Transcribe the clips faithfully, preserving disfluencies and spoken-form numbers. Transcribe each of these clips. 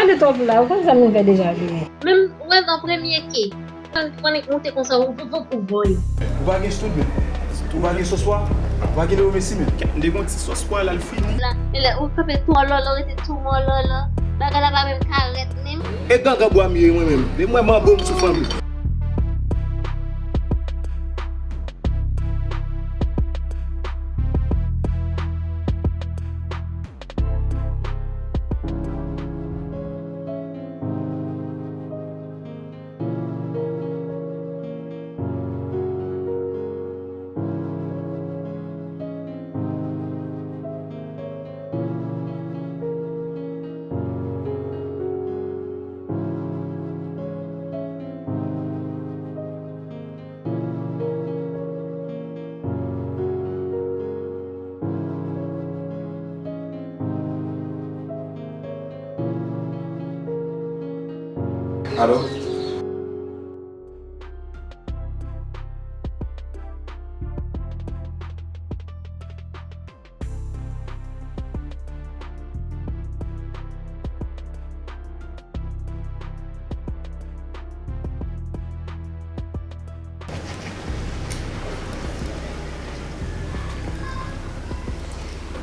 Gade twòp la, ou konn sa m vin fè deja, Jimmy. Menm, ou wè nan premye ke, konn, konn moute konsa, ou, ou, ou, ou voye. Ou pa gen stud, men. Ou pa gen sòspwa. Ou pa gen Leo Messi, men. M te gon ti sòspwa la, l fini. La, e lè ou kanpe tou mòlòlò, rete tou mòlòlò. Bagay la pa menm ka rèt menm. E gangan bwa m ye, mwen menm. E mwen, manbo m sou fanmi. Alo?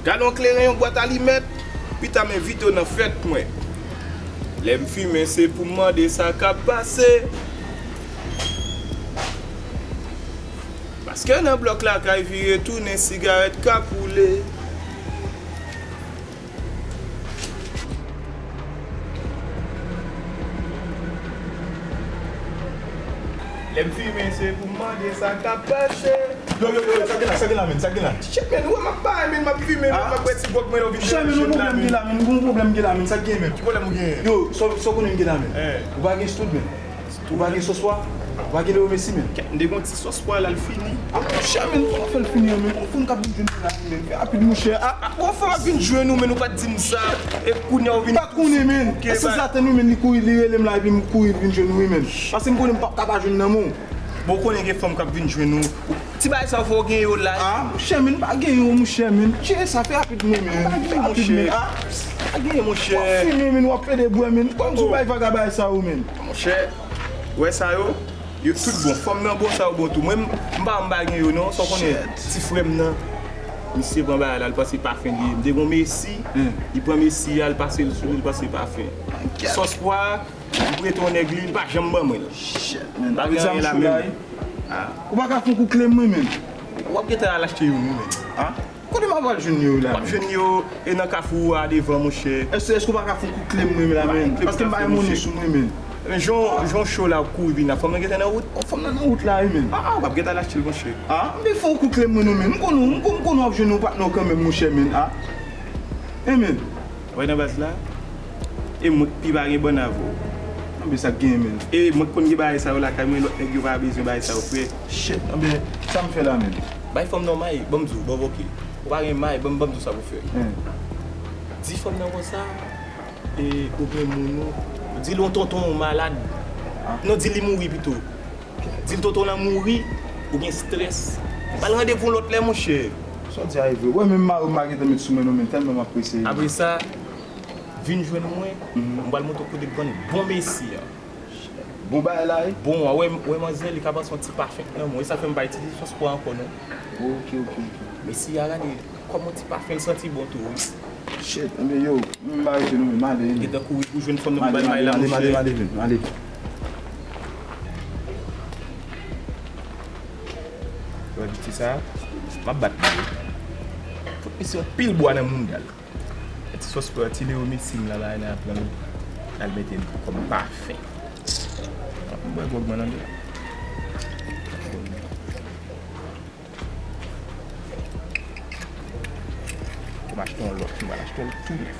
Galon kleren, yon bwat alimèt, pita m envite w nan fèt mwen. Lè m fimen, se pou m mande sa k ap pase. Paske nan blòk lakay vire tounen, sigarèt k ap woule. Lè m fimen, se pou m mande sa k ap pase. Yo, yo, yo, yo, sa gen la, sa gen la, men, sa gen la. Shit, men, ou wè m ap bay, men, m ap fimen, men, m ap bwè ti gwòg mwen, lè w vin jwenn la, men. Yon pwoblèm gen la, men, yon pwoblèm gen la, men, sa gen, men. Ki pwoblèm ou gen? Yo, sa, sa w konnen m gen la, men. Ou pa gen stud, men. Ou pa gen sòspwa? Ou pa gen Leo Messi, men? M te gon ti sòspwa la, l fini. A, monchè, men, kòman fè l fini an, men? Yon fanm k ap vin jwenn nou la, men. Fè rapid, monchè. A, a, yon fanm ap vin jwenn ou, men, ou pa t di m sa. E kounye a ou vin. M pa t konnen, men. E sanzatann, wi, men, li kouri, li rele m la, epi m kouri vin jwenn ou, wi, men. Paske m konnen m p ap ka pa jwenn nan men w. Bon, ou konnen gen fanm k ap vin jwenn ou. Ti bagay sa yo fò w gen yo la. A, monchè, men, m pa gen yo, monchè, men. Jere sa, fè rapid, men, men. Fè rapid, men. A, pa gen, monchè. W ap fimen, men, w ap pede bwè, men. Kòmsi w bay vaga bagay sa yo, men. Monchè, ou wè sa yo? Yo tout bon. Fanm nan bon, sa yo bon tou. Mwen, m, m pa, m pa gen yo non. Sa w konnen, ti frè m nan, misye pran bagay la, l panse pafen li ye. M te gon Messi, li pran Messi a, l pase l sou li, l panse pafen. Sòspwa, m prete yon nèg li, li pa janm ban mwen l. Shit, man. Pa gen anyen la menm. Ou pa ka fè yon kou kle m, mwen, men. W ap gentan al achte youn, wi, men. Kote m ap al jwenn yo la, men? W ap jwenn yo e nan kafou a devan, monchè. Èske, èske w pa ka fè yon kou kle m, mwen, la, men? Paske m pa gen monnen sou mwen, men. Men jan, jan cho la ap kouri vin la, fanm nan gentan nan wout. O, fanm nan nan wout la, wi, men. A, a, w ap gentan al achte l, monchè. A, men fè yon kou kle m, mwen, non, men. M konnen, m konnen, m konnen w ap jwenn yon patnè w kanmenm, monchè, men. A. E, men. Wè nan baz la, e mwen k pi pa gen bann avè w. Anben sa k genyen, men. E mwen k konn gen bagay sa yo lakay mwen, lòt nèg yo pa bezwen bagay sa yo, frè. Shit, anben, sa m fè la, men? Bay fanm nan may, ban m di w, ban m, oke. Ou pa gen may, ban m, ban m di w sa pou fè. Di fanm nan konsa, e, ou gen moun ou, di l yon tonton ou malad. Non, di li mouri pito. Di l tonton w lan mouri, ou gen strès. Ba l randevou yon lòt lè, monchè. Sa w di a e vre. Ou wè menm mari m pa gentan met sou mwen non, men tèlman m ap prese. Apre sa, vin jwenn mwen, m pral montre w kote k vann bon Messi an. Bon bagay la, wi. Bon, w wè, w wè manzè, li ka pase yon ti pafen nan men w. E sa fè m pa itilize sòspwa ankò, non. Ok, ok, ok. Messi a, gade. Kòman ti pafen l santi bon tou, wi. Shit, anben yo, m pa rete non, men m ale, men. Gentan kouri pou jwenn fanm nan pou bay may la, monchè. M ale, m ale, m ale, m ale. Wè piti sa, m ap bat li. Fout misye yon pil bwa nan mounda l. Ti sòs pou ti Leo Messi m la, bagay la pran l, al mete l kòm pafen. M bwè gwòg mwen nan de. Pou m achte yon lòt, m pral achte l tou nèf.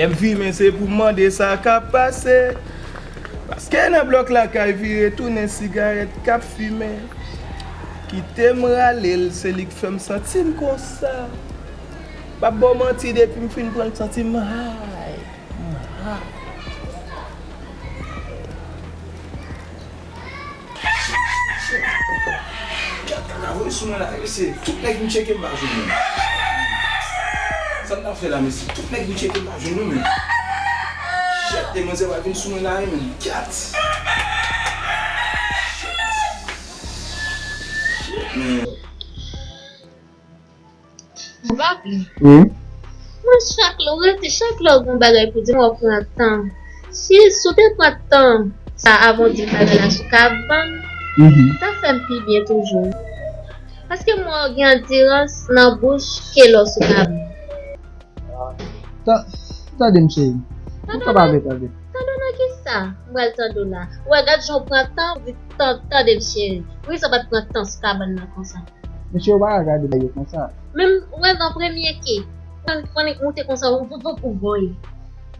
Lè m fimen, se pou m mande sa k ap pase. Paske nan blòk lakay vire tounen sigarèt k ap fimen. Kite m rale l, se li k fè m santi m konsa. M p ap ba w manti, depi m fin pran l, m santi m high. M high. Kèt kaka voye sou mwen la, mesye. Tout nèg m tcheke, m pa jwenn youn. Sa n ap fè la, mesye? Tout nèg vin tcheke m pa jwenn nou menm. Shit, e manzè pa vin sou mwen la, wi, menm. Kat. Shit, man. Ou pa pli. Wi. Mwen, chak lè w rete, chak lè w gen yon bagay pou di m, w ap pran tan. Si, si w te pran tan sa avan w di m bagay la sou kabann, mhm, ta fè m pi byen toujou. Paske mwen gen andirans nan bouch ke lè w sou kabann. Ta-, tande m, cheri. Ou ka pale, tande. Tande w nan kisa? M pral tande w la. Ou wè, gad jan w pran tan, ou di tan, tande m, cheri. Poukisa w pa t pran tan sou kabann nan konsa? Mesye yo pa ka gade bagay yo konsa. Menm, ou wè, nan premye ke, pran, pran moute konsa, ou, ou, ou, ou voye.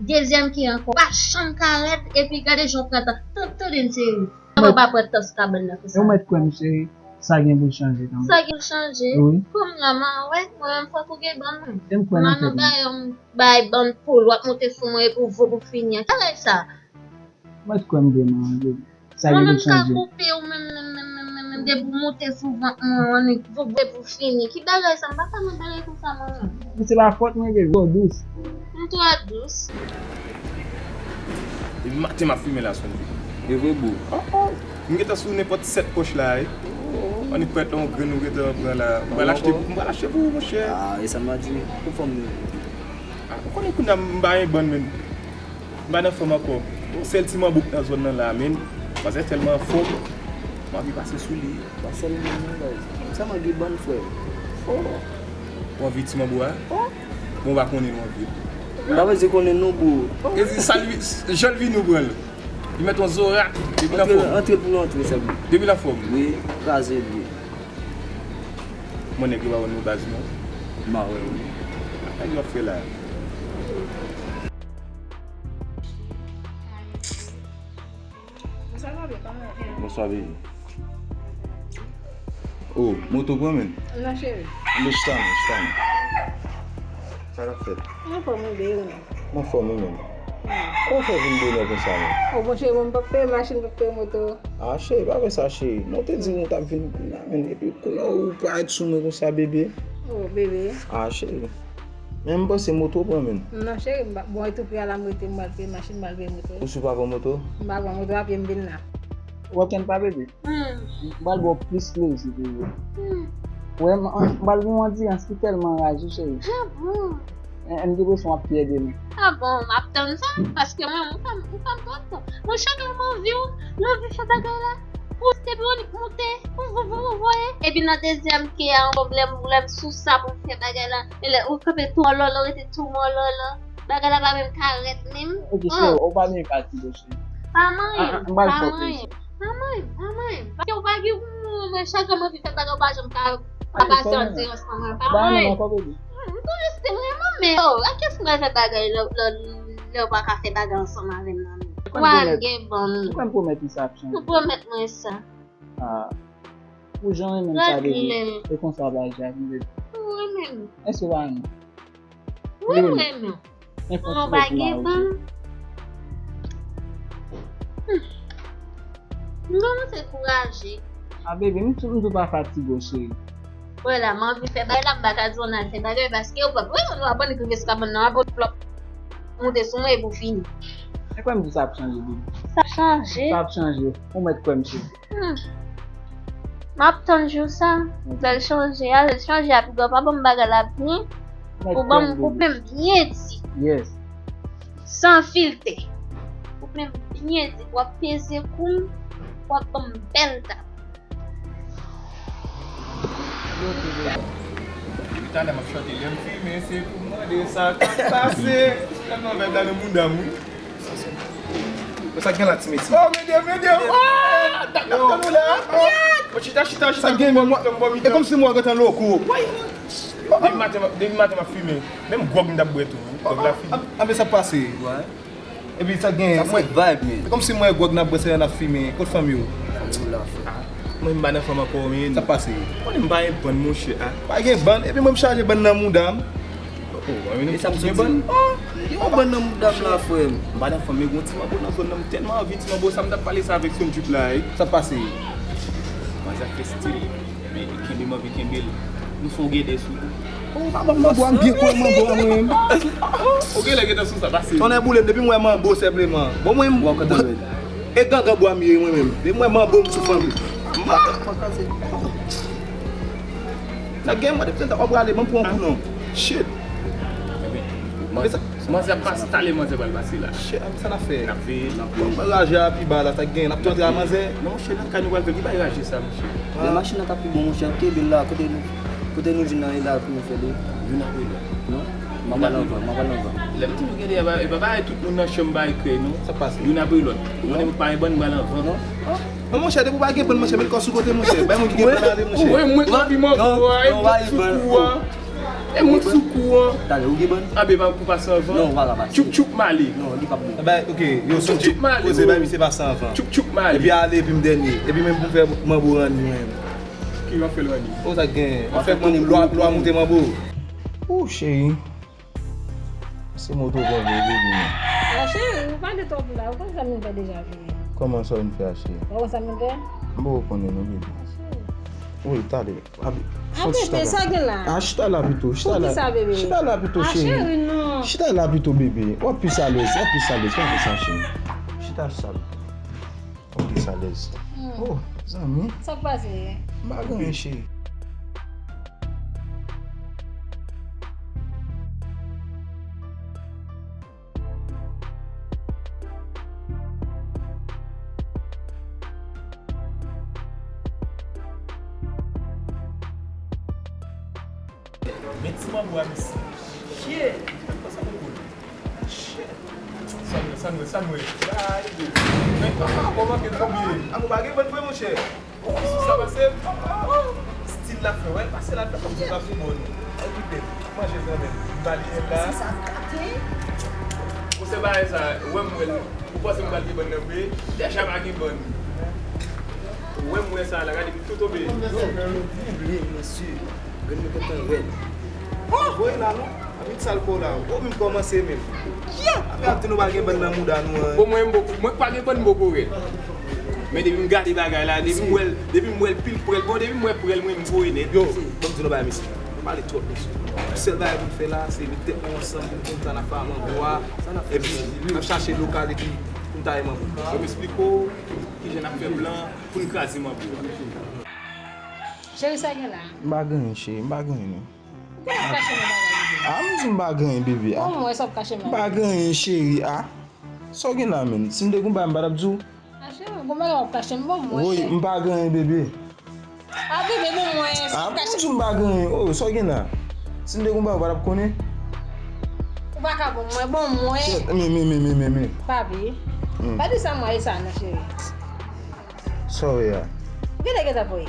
Dezyèm ke ankò, pa janm ka rèd, epi gade jan w pran tan. Tan, tande m, cheri. Ou pa pran tan sou kabann nan konsa. Ou mèt kwè m, cheri, sa gen pou l chanje kanmenm. Sa gen pou l chanje? Wi. Kòm la, m a wè, mwen menm fòk ou gen bann mwen. E m kwè nan tèt mwen. Bay bann poul, w ap moute sou mwen epi w vo pou fini an. Ki bagay sa? Mwen kwè m vre, manman, baby. Sa gen pou chanje. Mwen menm ka koupe ou menm, menm, menm, menm, menm, menm, depi w moute sou vant mwen, annik, vo, vo pou fini. Ki bagay sa? M pa ka nan bagay konsa, manman. Men se pa fòt mwen, baby. Ou dous. M twò dous. Depi maten m ap fimen la, Sondy. E vre, bro. Oh, oh. M gentan sou nenpòt sèt pòch la, wi. Annik pèt la, yon grenn ou gentan pran la. M pral achte, m pral achte pou ou, monchè. Ah, e sa m a di. Pou fanm nan. Ah, ou konnen kounye a m pa gen bann, menm. M pa nan fanm ankò. Yon sèl ti manbo k nan zòn nan la, menm. Manzè tèlman anfòm. M anvi pase sou li. Pa sèl li menm, non, guys. Sa manke bann, frè. Oh. Ou anvi ti manbo a? Oh. Bon, ou pa konnen nou anvi. M pa bezwen konnen non, bro. E di sa l vi-, jan l vini ou pran l. Li mèt yon zorat. Depi l anfòm. Antre pou l antre sèlman. Depi l anfòm. Wi, kraze l, wi. Mwen nèg yo pa wè nou baz non. M pa wè, wi. Sa yo ap fè la? Bonswa, papi, kòman w ye? Bonswa, baby. Oh, moto pran, menm? Non, cheri. Anben, chita, menm, chita, menm. Sa k ap fèt? M anfòm, wi, baby, ou menm? M anfòm, ou menm? Kòman w fè vin bonè konsa, menm? Oh, bon, cheri, bon, m p ap peye machin, m p ap peye moto. Ah, cheri, pa fè sa, cheri. Mwen te di w mwen t ap vin kounye a, menm, epi kounye a ou parèt sou mwen konsa, bebe. Oh, bebe. Ah, cheri. Men m panse moto pran, menm. Non, cheri, m pa, bon, e tou pri a la m rete, m pral peye machin, m pral peye moto. Ou si w pa pran moto? M pa pran moto, a pye m vin la. W ap tann pa bebe? Hmm. M pral ba w plis plezi toujou. Hmm. Wè, m, m pral gen yon andirans ki tèlman anraje, cheri. Ah bon? E, m gen enpresyon w ap fyè de mwen. Ah bon, m ap tann sa, paske mwen, m pa, m pa pran tan. Mwen, chak lè m anvi w, m anvi fè bagay la. Ou te boni moute, ou, ou, ou, ou voye. Epi nan dezyèm ke a, ankò lè m, lè m sou sa pou m fè bagay la. E lè ou kanpe tou mòlòlò, rete tou mòlòlò. Bagay la pa menm ka rèt menm. Ok, cheri, ou pa byen fatige, cheri. Pa manyen, pa manyen. Pa manyen, pa manyen. Paske ou pa gen moun, mwen chak lè m anvi fè bagay, ou pa janm ka, ka pase andirans ansanm mwen. Pa manyen. M tou reste vrèman, men, oh, a kiyès m pral fè bagay lè, lè, lè ou pa ka fè bagay ansanm avè m nan, men? Ou al gen bann. Ou konn pwomèt m sa ap chanje. Ou pwomèt mwen sa. Ah. Ou jan renmen m sa, bebe. E konsa w ap aji ak mwen, bebe. Ou renmen m. Èske w pa renmen m? Wi, m renmen w. Mwen pa gen bann. Hmm. M kòmanse kouraje. Ah, bebe, m tou, m tou pa fatige w, cheri. Wè la, m anvi fè bagay la, m pa ka di w ann al fè bagay, paske ou pa wè, ou ap annik rive sou kabann nan, w ap flòp moute sou mwen epi w fini. E kwè m di sa ap chanje, bebe. Sa ap chanje? Sa ap chanje. Ou mèt kwè m, cheri. Hmm. M ap tann jou sa. Lè l chanje a, lè l chanje a, piga w pa ban m bagay la byen. Ou ban m, ou plen m byen di. Yes. San filtè. Ou plen m byen di. W ap peze kou m, w ap ban m bèl tap. Depi talè m ap chante, lè m fimen, se pou m mande sa k ap pase. Tèlman vèb la nan mouda m, wi. Sa k gen la, ti mesye? Oh, medam, medam! Ah! Dak ap tann ou la! Oh! Chita, chita, chita. Sa k gen, men mwen, e kòmsi mwen gentan loko. Depi maten, depi maten m ap fimen. Menm gwòg m t ap bwè tou, wi. Gwòg la fini. Anben sa k pase? Epi sa k gen? Sa se vibe, men. E kòmsi mwen gwòg n ap bwè, se lè n ap fimen. Kot fanm yo? Fanm yo la, frè. Ah, mwen m pa nan fanm ankò, men. Sa k pase? Konnen m pa gen bann, monchè, ah. Pa gen bann, epi mwen m chaje bann nan mouda m. Oh, mwen menm e sa m soti gen bann. Ah, yon bann nan mouda m la, frè m. M pa nan fanm, men gon ti manbo nan zòn nan, m tèlman anvi ti manbo sa, m t ap pale sa avèk Sonjip la, wi. Sa k pase? Manzè fè stil, men kenbe m anvi kenbe l. Nou fè yon gede sou li. Ou pa ban m manbo a, m byen konn manbo a mwen menm. Ou genlè gentan sou sa, pase. Tonnè boule m, depi m wè manbo senpleman. Bon, mwen menm. E gangan bwa m ye, mwen menm. Depi m wè manbo, m sou fanm. Sa gen mwen depi w prale, ban m pran kou non. Shit. Manzè ap pase, talè manzè pral pase la. Shit, sa n ap fè? N ap veye. Bon, raje a pi ba la, sa gen, n ap tou antre a manzè. Non, monchè, nan kay nou pral fè, ki bay raje sa, monchè? Lè machin nan t ap pi bon, monchè, kenbe l la, kote nou, kote nou vin nan e la pou nou fè li. Youn apre lòt. Non? M ap al anvan, m ap al anvan. Lè m di nou gen de, e pa, e pa bagay tout moun nan chanm bay krèy, non. Sa k pase? Youn apre lòt. Ou konnen pa gen bann m pral anvan. Non? Non, monchè, depi w pa gen bann, monchè, met kò sou kote, monchè. Bay moun ki gen bann ale, monchè. Wi, mwen k anvi manbo a, e mwen k sou kou an. E mwen k sou kou an. Talè, ou gen bann? Anben, pa pou pase anvan. Non, ou pa ka pase. Tchoup tchoup m ale. Non, li p ap bon. Bay, ok, yo sou tchoup m ale. Poze, bay misye pase anvan. Tchoup tchoup m ale. Epi ale, epi m dènye. Epi menm pou m fè manbo ranni mwen menm. Ki w ap fè l ranni? O, sa k gen? W ap fè lwa, lwa moute manbo. Ou, cheri. Se moto konn veye vini. A, cheri, ou pale twòp la. Ou konn sa m vin fè deja, cheri? Kòman sa w vin fè a, cheri? Ou konn sa m vin fè? M poko konnen non, bebe. A, cheri. Wi, talè. A, bebe, sa gen la? A, chita la pito, chita la. Poukisa, bebe? Chita la pito, cheri. A, cheri, non. Chita la pito, bebe. W ap plis alèz, w ap plis alèz, pa fè sa, cheri. Chita, chita. Ok, sa lèz. Hmm. Oh, zanmi. Sa k pase? M pa gen anyen, cheri. Men ti manbo a, mesye. Shit. Konsa nou koul. Shit. Sa nou, sa nou, sa nou. Ay, men, ah, bon, manke tonbe. A, nou pa gen bann vre, monchè. Ou sou sa pase? Stil la fè, wè, pase la, fè kòmsi pa sou bon. Okipe, manje zanmi m. M ba li jèl la. Ou se bagay sa, wè m wè l. Ou panse m pral gen bann nan vre? Deja pa gen bann. Ou wè m wè sa la, gade m tou tonbe. Yo, nou double, mesye. Grenn nou gentan rèd. Oh! Voye la non. Anpil sal po la. Ou menm kòmanse menm. Apre ap di nou pa gen bann nan mouda nou an. Bon, mwen, m poko, mwen pa gen bann, m poko rèd. Men depi m gade bagay la, depi m wè l, depi m wè l pil prèl, bon, depi m wè prèl, mwen, m voye nèt. Yo, ban m di nou bagay, mesye. Nou pale twòp, mesye. Sèl bagay pou n fè la, se met tèt nou ansanm pou n konn sa n ap fè a manbo a. Epi, n ap chache lokal epi pou n taye manbo. Ban m esplike w kijan n ap fè plan pou n kraze manbo a. Cheri, sa gen la? M pa gen anyen, cheri, m pa gen anyen, non. Ou pa kache nan bagay, bebe. A, m di m pa gen anyen, bebe, a. Bon, mwen, sa w ap kache nan bagay? M pa gen anyen, cheri, a. Sa w gen la, menm? Si m te gen yon bagay, m pa t ap di w. A, cheri, gon bagay w ap kache m, bon, mwen. Woy, m pa gen anyen, bebe. A, bebe, bon, mwen, sa w ap kache? A, m di w m pa gen anyen. Oh, sa w gen la? Si m te gen yon bagay, w pa t ap konnen? Ou pa ka bon, mwen, bon, mwen. Men, men, men, men, men, men. Papi, hmm, pa di sa, mwen, e sa, non, cheri. Sa w ye a? Ou genlè gentan voye.